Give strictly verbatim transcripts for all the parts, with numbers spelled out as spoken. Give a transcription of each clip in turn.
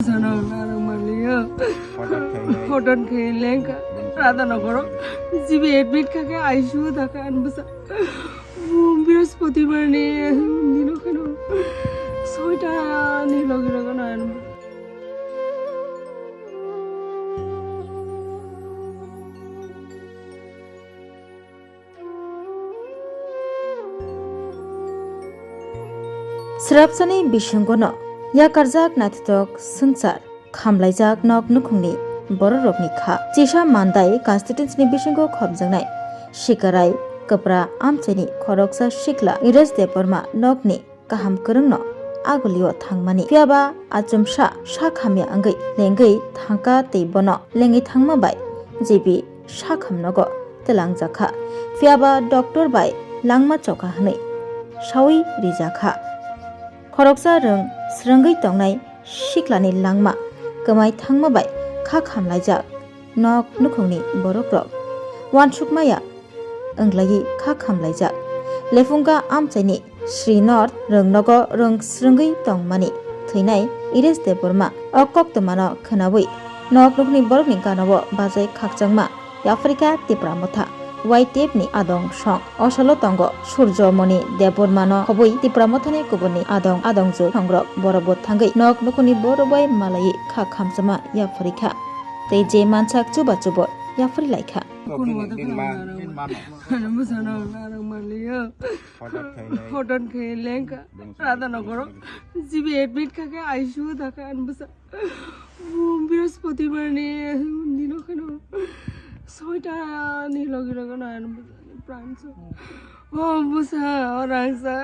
Sana narang maliya. Hotot khe lengka. Radhanagaro. G B admit kha khe I C U thaka an bwsa. Brihaspatibar ni dino kheno soita ni logi logi no an. Srapsani bisingono yakarjak naithotok swngchar, khamlaijak nok nukhungni bororokni kha. Chisa Mandai constituency ni bisingo khopjaknai Sikarai Kwpra amchaini khoroksa sikla Iris Debbarma nokni kaham kwrwngno agulio thangmani. Phiyaba achomsa sak hamya wngwi lengwi thangkha tei bono lengwi thangma bai J B sak hamnogo twlangjakha. Phiyaba doctor bai langma chokha hwnwi sawi rijakha. Khoroksa rwng srwngwi tongnai siklani langma kwmai thangma bai kha khamlaijak nok nukhungni borokrok. Wansukmaya wnglaigwi kha khamlaijak. Lephungka amchaini Sri North rwngnogo rwng srwngwi tongmani thwinai Iris Debbarma o koktwmano khwnawi nok nukhungni borokni ganao bajai khakchangma yapharikha Tipra Motha Y T F ni adong song. O salo tongo Surjomoni Debbarmano khobwi Tipra Mothani kubuni adong adongju songrok borok bo thangwi nok nukhungni borok bai malaiwi kha khamchama yapharikha. Tei je mansak chuba chubo yaphari laikha. Kun wada khana mano. Mano bwsano narang maliya. Hotot khainai. Hotot khai lengka. Radhanagaro. G B admit kha khe I C U thaka an bwsa. Brihaspatibar ni dino kheno soita ni logi logi no an bwsa ni pran so. O bwsa, o rangsa.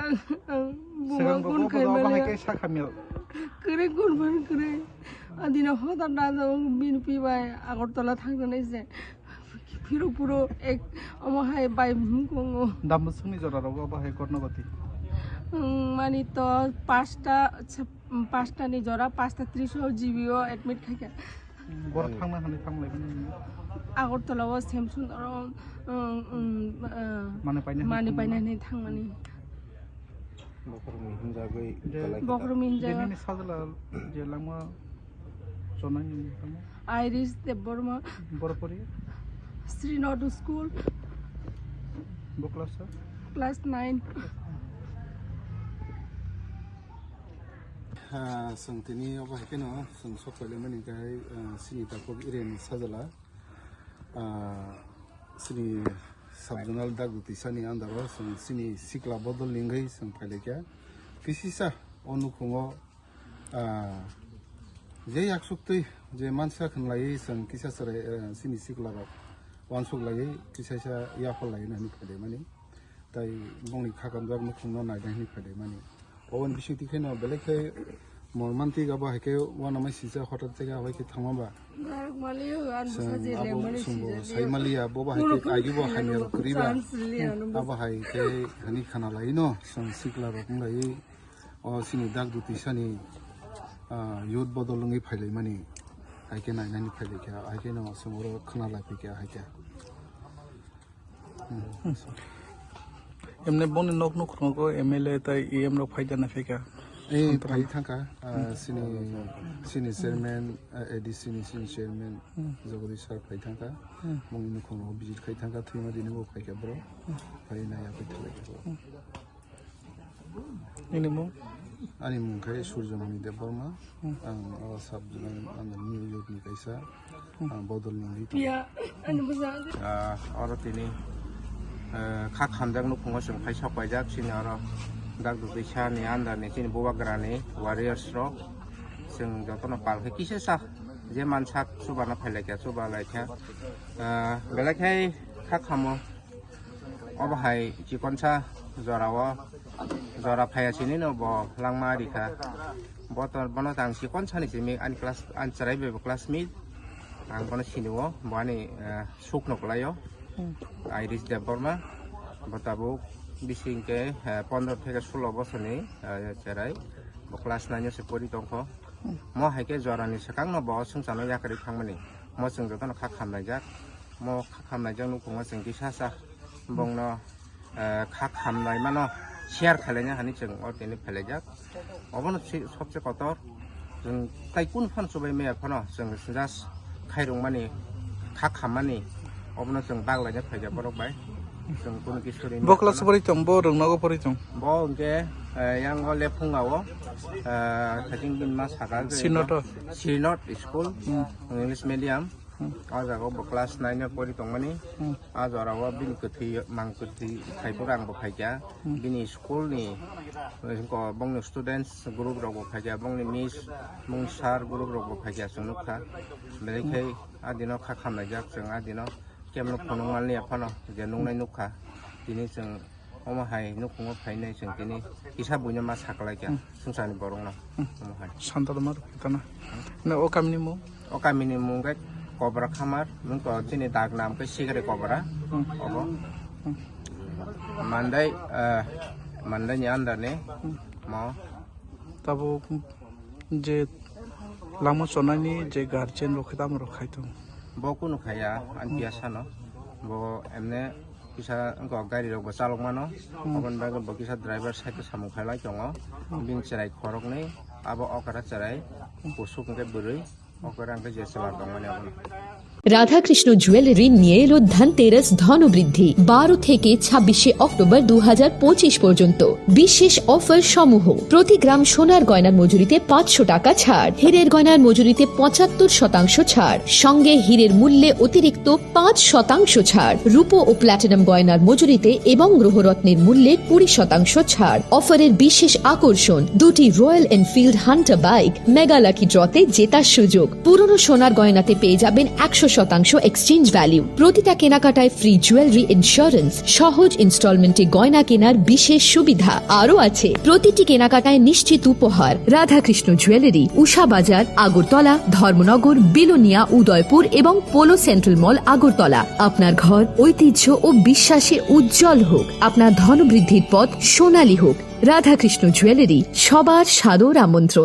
Buma kun khai maliya. Kere kun phan kere. Adina hoda na bini pi bai Agartala thangna nai se. Phiro phuro ek omo hai bai bumung kongo. Dambusungni jora rogo abo hai korno goti. Mani to pasta, pasta ni jora pasta tris o G B o admit khaikha. Bor thangna hani thanglai bini. Agartala o Samsung oro mani paina hani thangmani. Bokhorokni hinjagwi. Bokhorokni hinjagwi. Sajla je langma chonai ni tamo. Iris Debbarma. Borpori. Sri North School. Bo class sir? Class nine. Song tini obo hai keno song sok paile mani kai sini tapok iren sajla. Sini subzonal dak tisani andaro sini sikla bodol ningwi song pailaikya. Kisisa o nukhungo je yaksuk twi je mansa khwnlaiwi song kisa chwrai sini sikla rok wansuk laiwi kisaisa yaphal lai nani phaidai mani. Tai bongni khakamjak nukhungno nainai hwnwi phaidai mani. Oboni bisingtwi kheno belai khe mormantik abo hai khe uanamai sijak hotat jaga bai khe thangma ba. Chwng abo chwngbo saimaliya bo bai khe agibo hamya rok kwrwi ba. Abo hai khe hani khana lai no chwng sikla rok wng lai o sini dak duti sani youth bodol wngwi phailai mani. Hai khe nainani phailai khe hai khe no chwng oro khna lai phi khe hai khe. Emne boni nok nukhungo M L A tai E M rok phai jana phika. Eh, phai thangka, ah, sini, sini chairman, ah, A D C ni sini chairman, Jagadish sir phai thangka. Bongni nukhungo visit khai thangka, thwima dini bo phaikha bro. Phai nai ya phai thangka bro. Nini mung? Ani mung khe Surjomoni Debbarma. Ang o sub zone under New York ni kaisa, ah, bodol ni leader. Ah, oro tini, eh, kha khamjak nukhungo chwng phai sok paijak sini oro dak dugui sa ni under ni chini bubagra ni warriors rok chwng jotono pal khe kisa sa je mansak chubana phai laikha chuba laikha. Ah, belai khai kha khamo. Obo hai chikonsa jorao, jora phaiya sini no bo langma rikha. Bo to, bono tang chikonsa ni simi ani class, ani chwrai bai bo classmate. Ang bono sini o, bo ani, eh, suk no kwlai o. Iris Debbarma. Bo tabuk bising ke, eh, pondro theke sulo bosor ni, eh, chwrai. Bo class nine o se pori tongkho. Mo hai khe jora ni swkang no bo swngchar no yakarwi thangmani. Mo chwng jotono kha khamlaijak. Mo kha khamlaijak nukhungo chwng kisa sa. Bongno, eh, kha khamnai mano share khailaina hani chwng o tini phailaijak. Obono si-, sobse kotor. Chwng tai kunu phano chubai maya phano chwng just khairokmani, kha khammani, obono chwng baglaina phaikha borok bai. Chwng kunu kisa ri Bo maya class phano. Pori tong, bo rwngnogo pori tong. Bo hwnkhe, eh, yang o lephunga o, eh, I think bini ma saka je Sinod o. Sinod school, Hmm. English medium. Hmm. O jaga o bo class nine o pori tongmani. Hmm. A jora o bini kwthwi, mang kwthwi khai phuru ang bo phaikha. Hmm. Bini school ni, eh, ko bongni students group rok bo phaikha, bongni miss, bongni sir group rok bo phaikha, chwng nukha. Belai Hmm. khai a dino kha khamlaijak chwng a dino. Kemno phunukmani phano je nuknai nukha. Tini chwng omo hai nukhungo phainai chwng tini kisa buino ma saklaikha Hmm. swngcharni borokno. Hmm. Omo hai. Santalo ma rwkha tana. Na o kamini mung? O kamini mung khe Kobra Khamar, mung ko chini dag nam khe Sigari Kobra. Hmm. Obo. Hmm. Mandai, eh, Mandai ni under ni Hmm. mo. Tabuk je lama chonani je guardian rok khe tamo rok khai tongo? Bo kunu khaya, ang Hmm. biya sano. Bo emne kisa wngkha gari rok bo chalok mano. Hmm. Aboni bagwi bo kisa driver side o samung khailai tongo. Hmm. Bini chwrai khoroknwi, abo okra chwrai, Hmm. kusuk hwnkhe bwrwi, okra hwnkhe je chwla tongmani abono. Radhakrishna jewellery নিয়ে এলো ধনতেরাস ধনবৃদ্ধি। বারো থেকে ছাব্বিশে অক্টোবর দু হাজার পঁচিশ পর্যন্ত বিশেষ অফার সমূহ। প্রতি গ্রাম সোনার গয়নার মজুরিতে পাঁচশো টাকা ছাড়, হীরের গয়নার মজুরিতে পঁচাত্তর শতাংশ ছাড়, সঙ্গে হীরের মূল্যে অতিরিক্ত পাঁচ শতাংশ ছাড়, রূপো ও প্ল্যাটিনাম গয়নার মজুরিতে এবং গ্রহরত্নের মূল্যে কুড়ি শতাংশ ছাড়। অফারের বিশেষ আকর্ষণ, দুটি royal Enfield Hunter bike, mega lucky ড্রতে জেতার সুযোগ। পুরনো সোনার গয়নাতে পেয়ে যাবেন একশো শতাংশ এক্সচেঞ্জ ভ্যালু। প্রতিটা কেনাকাটায় ফ্রি জুয়েলারি ইন্স্যুরেন্স, সহজ ইনস্টলমেন্টে গয়না কেনার বিশেষ সুবিধা। আরও আছে প্রতিটি কেনাকাটায় নিশ্চিত উপহার। রাধাকৃষ্ণ জুয়েলারি, উষা বাজার, আগরতলা, ধর্মনগর, বিলোনিয়া, উদয়পুর এবং পোলো সেন্ট্রাল মল, আগরতলা। আপনার ঘর ঐতিহ্য ও বিশ্বাসে উজ্জ্বল হোক। আপনার ধনবৃদ্ধির পথ সোনালী হোক। রাধাকৃষ্ণ জুয়েলারি, সবার সাদর আমন্ত্রণ।